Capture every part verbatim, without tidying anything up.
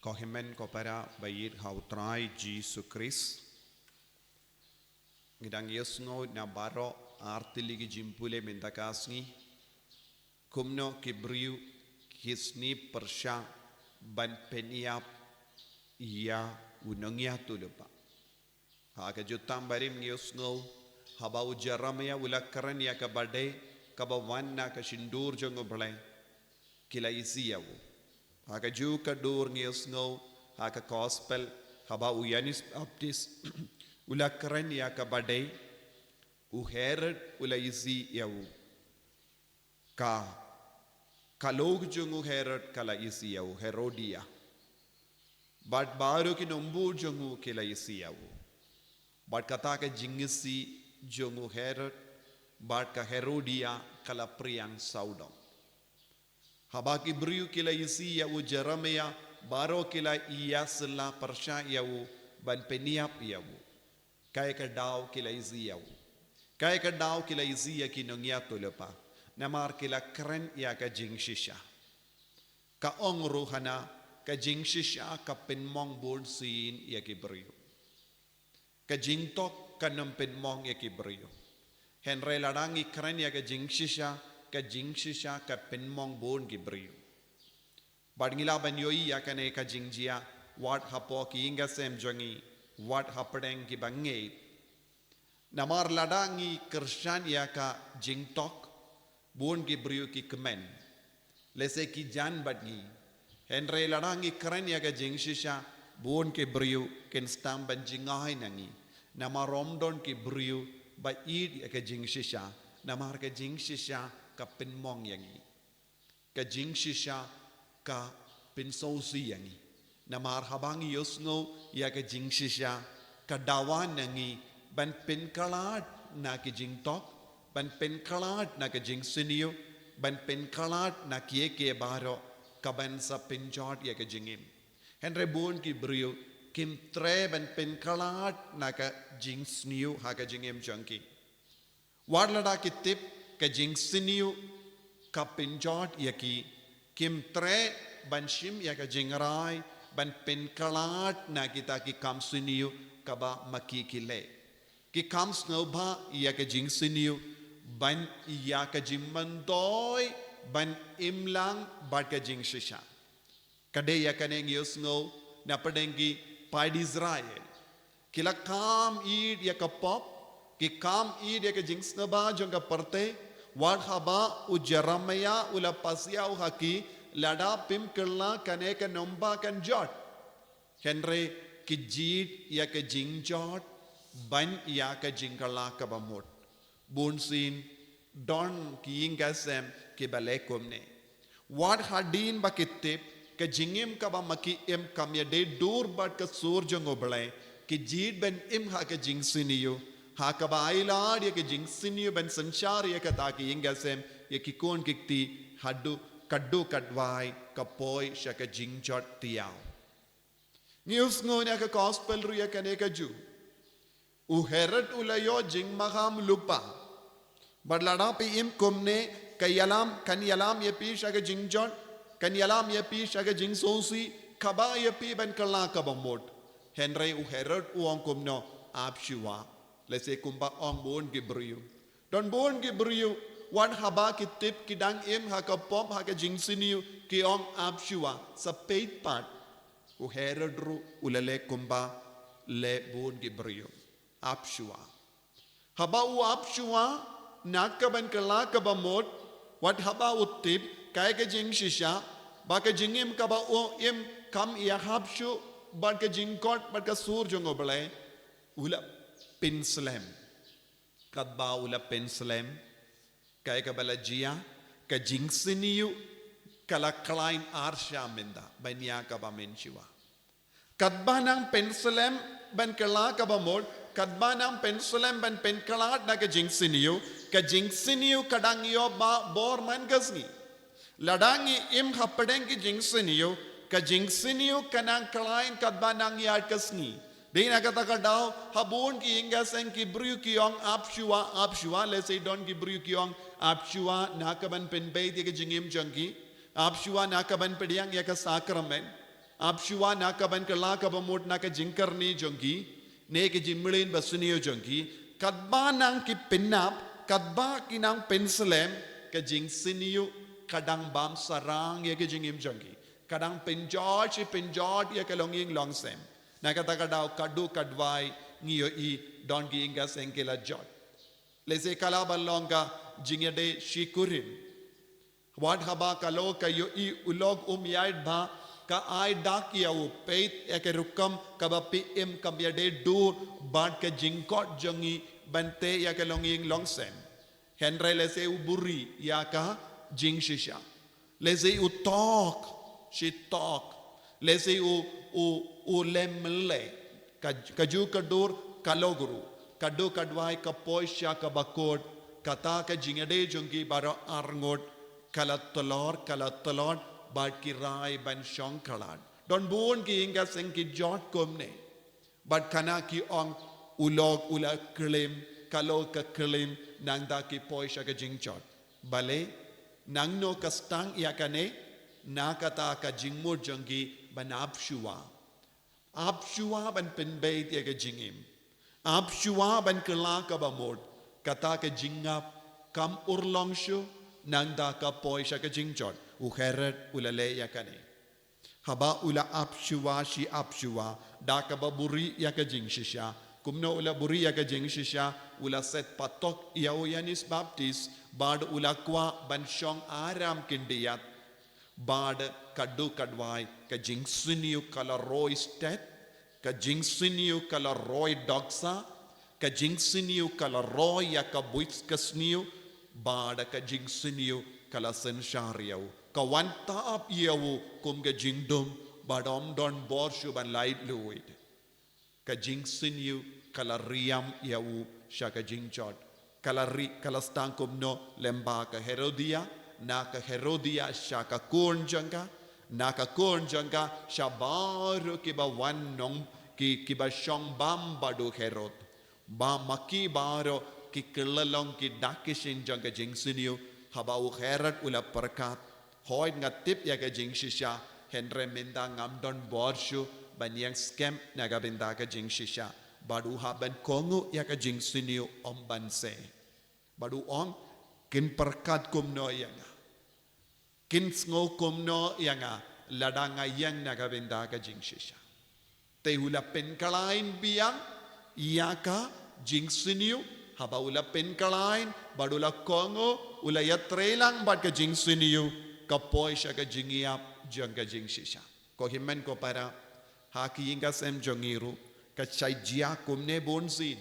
Ko hynmen ko para ba ïeit ha u Trai Jisu Khrist. Ngi dang ïohsngew na baroh artylli ki jingpule mynta ka sngi. Kumno ki briew ki snieh pyrshah ban pynïap ïa u nongïathuhlypa. Ha ka jutang barim ngi ïohsngew, haba u Jeremiah u la kren ïa kaba dei, kaba wan na ka shyntur jong u Blei, ki la isih ïa u. Ha kajuh ka dur ngi ïohsngew, ha ka gospel, haba u Ïoannis Baptist u la kren ïa kaba dei, u Herod u la isih ïa u. Ka, ka lok jong u Herod ka la isih ïa u, Herodia. Bad baroh ki nongbud jong u ki la isih ïa u. Bad kata ka jingisih jong u Herod bad ka Herodia ka la phriang sawdong. Haba ki briew ki la isih ïa u Jeremiah, baroh ki la ïasylla pyrshah ïa u ban pynïap ïa u. Kaei ka daw ki la isih ïa u? Kaei ka daw ki la isih ïa ki nongïathuhlypa? Namar ki la kren ïa ka jingshisha. Ka ong ruh hana, ka jingshisha ka pynmong bun sien ïa ki briew. Ka jingthok kan ym pynmong ïa ki briew. Hynrei lada ngi kren ïa ka jingshisha, ka jingshisha ka pynmong bun ki briew. Bad ngi lah ban ïohi ïa kane ka jingjia, wat hapoh ki ïing ki sem jong ngi, wat hapdeng ki bangeit. Namar lada ngi kyrshan ïa ka jingthok, bun ki briew ki kmen. Lehse ki jan bad ngi. Hynrei lada ngi kren ïa ka jingshisha, bun ki briew kin sdang ban jngai na ngi. Namar ym don ki briew ba ïeit ïa ka jingshisha. Namar ka jingshisha ka pynmong ïa ngi. Ka jingshisha ka pynsngewsih ïa ngi. Namar haba ngi ïohsngew ïa ka jingshisha, ka dawa na ngi ban pynkhlad na ki jingthok, ban pynkhlad na ka jingsniew, ban pynkhlad na kiei kiei baroh, ka ban sa pynjot ïa ka jingim. Hynrei bun ki briew kim treh ban pynkhlad na ka jingsniew ha ka jingim jong ki. Wat lada ki tip ka jingsniew ka pynjot ïa ki, kim treh ban shim ïa ka jingrai ban pynkhlad na kita ki kam sniew kaba ma ki ki leh. Ki kam sngewbha ïa ka jingsniew ban ïa ka jingmyntoi ban im lang bad ka jingshisha. Ka dei ïa kane ngi ïohsngew na pdeng ki paid Israel. Ki la kam ïeit ïa ka pop, ki kam ïeit ïa ka jingsngewbha jong ka pyrthei, wat haba u Jeremiah u la pasiaw ha ki, lada phim kylla kane ka nongbah kan jot. Hynrei ki jied ïa ka jingjot ban ïa ka jingkylla kaba mut. Bun sien don ki ïing ki sem kiba leh kumne. Wat hadien ba ki tip ka jingim kaba ma ki im kam ïadei dur bad ka sur jong U Blei, ki jied ban im ha ka jingsniew, ha kaba ailad ïa ka jingsniew ban synshar ïa kata ki ïing ki sem, ïa ki khun ki kti, haduh katto katwai ka poi sha ka jingjot thiaw. Ngi ïohsngew na ka gospel ruh ïa kane kajuh. U Herod u la ïoh jingmaham lypa. Bad lada phi im kumne, ka ïalam, kan ïalam ïa phi sha ka jingjot, kan ïalam ïa phi sha ka jingsngewsih, kaba ïa phi ban kylla kaba mut. Hynrei u Herod u ong kumno, ap shuwa. Lehse kumba ong bun ki briew. Don bun ki briew, wat haba ki tip ki dang im ha ka pop ha ka jingsniew, ki ong ap shuwa, sa peit pat. U Herod ruh u la leh kumba leh bun ki briew. Ap shuwa. Haba u ap shuwa na ka ban kylla kaba mut, wat haba u tip kaei ka jingshisha, ba ka jingim kaba u im kam ïahap shuh bad ka jingkhot bad ka sur jong U Blei, u la pynslem. Katba u la pynslem, kaei kaba la jia, ka jingsniew ka la khlaiñ arsha mynta ban ïa kaba mynshuwa. Katba nang pynslem ban kylla kaba mut, katba nang pynslem ban pynkhlad na ka jingsniew, ka jingsniew ka dang ïoh ba bor man ka sngi. Lada ngi im hapdeng ki jingsniew, ka jingsniew ka nang khlaiñ katba nang ïaid ka sngi. Dei na kata ka daw, ha bun ki ïing ki sem ki briew ki ong ap shuwa, ap shuwa, lehse don ki briew ki ong ap shuwa na ka ban pynbeit ïa ka jingim jong ki, ap shuwa na ka ban pdiang ïa ka sakramen. Ap shuwa na ka ban kylla ka bamut na ka jingkyrni jong ki, ne ka jingmlien basniew jong ki, katba nang ki pynap, katba ki nang pynslem, ka jingsniew ka dang bam sarang ïa ka jingim jong ki. Ka dang pynjot shi pynjot ïa ka longïing longsem. Na kata ka daw ka duk ka dwai ngi ïohi don ki ïing ka seng ki la jot. Lehse ka la ban long ka jingïadei shi kurim. Wat haba ka lok ka ïohi u lok um ïaid bha, ka ai dak ïa u, peit ïa ka rukom kaba phi im, kam ïadei dur bad ka jingkot jong ngi ban teh ïa ka longïing longsem. Hynrei lehse u buhrieh ïa ka jingshisha. Lehse u tok shi tok. Lehse u, u, u lem leh. Ka, ka ju ka dur ka lok ruh. Ka duk ka dwai ka poi sha kaba kut. Kata ka jingïadei jong ki baroh arngut ka la tlot, ka la tlot, bad ki rai ban shong khlad. Don bun ki ïing ka seng ki jot kumne. Bad kane ki ong u lok u la klim, ka lok ka klim, nangta ki poi sha ka jingjot. Balei, nangno ka sdang ïa kane, na kata ka jingmut jong ki ban ap shuwa. Ap shuwa ban pynbeit ïa ka jingim. Ap shuwa ban kylla ka bamut, kata ka jingap kam urlong shuh, nangta ka poi sha ka jingjot. U Herod u la leh ïa kane. Haba u la ap shuwa shi ap shuwa, da kaba buhrieh ïa ka jingshisha. Kumno u la buhrieh ïa ka jingshisha, u la set patok ïa u Ïoannis Baptist, bad u la kwah ban shong aram khyndiat. Bad ka duk ka dwai, ka jingsniew ka la roi stet, ka jingsniew ka la roi dohkha, ka jingsniew ka la roi ïa ka buit ka sniew, bad ka jingsniew ka la synshar ïa u. Ka wan tap ïa u kum ka jingdum, bad ym don bor shuh ban laitluid. Ka jingsniew ka la riam ïa u sha ka jingjot. Ka la ri, ka la sdang kumno, lyngba ka Herodia, na ka Herodia sha ka khun jong ka, na ka khun jong ka sha baroh kiba wan nong ki, kiba shong bam bad u Herod. Ba ma ki baroh ki kylla long ki dak ki shin jong ka jingsniew, haba u Herod u la pyrkhat. Hooid nga tip ïa ka jingshisha, hynrei mynta ngam don bor shuh ban ïeng skhem na ka bynta ka jingshisha. Bad u hap ban kohnguh ïa ka jingsniew ym ban seh. Bad u ong, kin pyrkhat kumno ïa nga. Kin sngew kumno ïa nga, lada nga ïeng na ka bynta ka jingshisha. Te u la pynkhlaiñ biang ïa ka jingsniew, haba u la pynkhlaiñ, bad u la kohnguh, u la ïatreilang bad ka jingsniew, ka poi sha ka jingïap jong ka jingshisha. Ko hynmen ko para, ha ki ïing ka sem jong ngi ruh, ka shah jia kumne bun sien.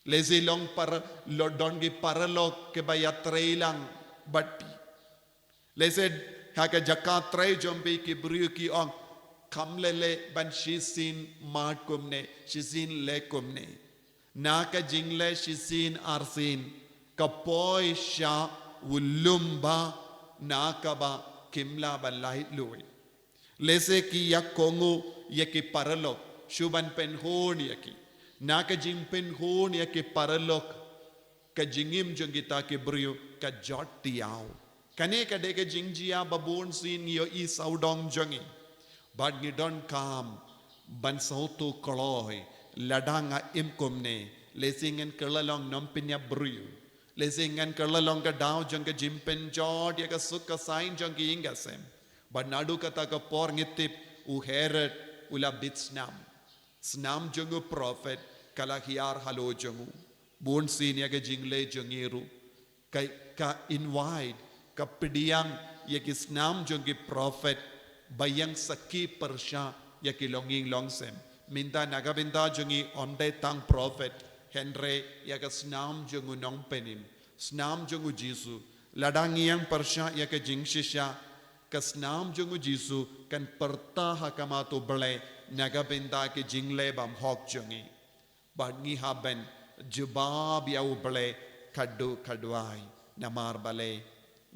Lehse long para, long don ki paralok kiba ïatreilang bad phi. Lehse ha ka jaka trei jong phi ki briew ki ong, kam leh leh ban shisien mad kumne, shisien leh kumne. Na ka jingleh shisien arsien, ka poi sha u lum ba, na kaba kim lah ban laitluid. Lehse ki ïa kohnguh ïa ki paralok, shu ban pynhun ïa ki. Na ka jingpynhun ïa ki paralok, ka jingim jong kita ki briew ka jot tiaw. Kane ka dei ka jingjia ba bun sien ngi ïohi sawdong jong ngi. Bad ngi donkam ban sawtu kloi, lada nga im kumne, lehse ngan kylla long nongpynïap briew. Lehse ngan kylla long ka daw jong ka jingpynjot ïa ka suk ka saiñ jong ki ïing ka sem. Bad naduh kata ka por ngi tip u Herod u la bit snam. Snam jong u prophet ka la hiar halor jong u. Bun sien ïa ka jingleh jong ngi ruh ka, ka invite, ka pdiang ïa ki snam jong ki prophet ba ïeng sakhi pyrshah ïa ki longïing longsem. Mynta na ka bynta jong ngi ym dei tang prophet, hynrei ïa ka snam jong u nongpynim, snam jong u Jisu. Lada ngi ïeng pyrshah ïa ka jingshisha, ka snam jong u Jisu kan pyrta ha khmat u Blei na ka bynta ki jingleh bymhok jong ngi. Bad ngi hap ban jubab ïa u Blei khadduh khadwai. Namar balei?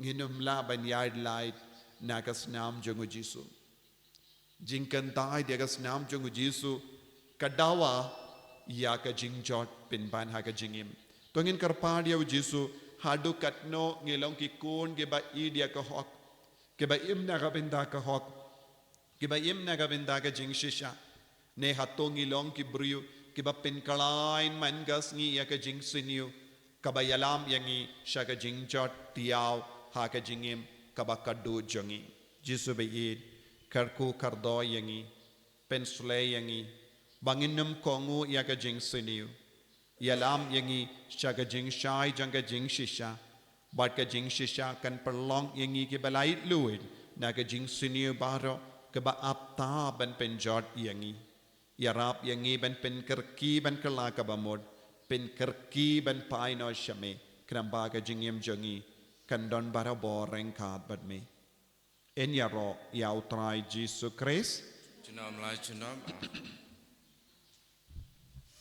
Ngin ym lah ban ïaid lait na ka snam jong u Jisu. Jingkyntait ïa ka snam jong u Jisu ka dawa ïa ka jingjot pynban ha ka jingim. To ngin kyrpad ïa u Jisu, haduh katno ngi long ki khun kiba ïeit ïa ka hok, kiba im na ka bynta ka hok. Kiba im na ka bynta ka jingshisha. Ne hato ngi long ki briew kiba pynkylla man ka sngi ïa ka jingsniew, kaba ïalam ïa ngi sha ka jingjot tiaw ha ka jingim kaba khadduh jong ngi. Jisu ba ïeit, kyrkhu kyrdoh ïa ngi, pynsleh ïa ngi ba ngin nym kohnguh ïa ka jingsniew. Ïalam ïa ngi sha ka jingshai jong ka jingshisha, bad ka jingshisha kan pynlong ïa ngi kiba laitluid na ka jingsniew baroh kaba ap ta ban pynjot ïa ngi. Ïarap ïa ngi ban pynkyrki ban kylla kaba mut, pynkyrki ban phai noh sha me, khnang ba ka jingim jong ngi kan don barabor ryngkat bad me. Yn ïaroh ïa U Trai Jisu Khrist. Junom la junom.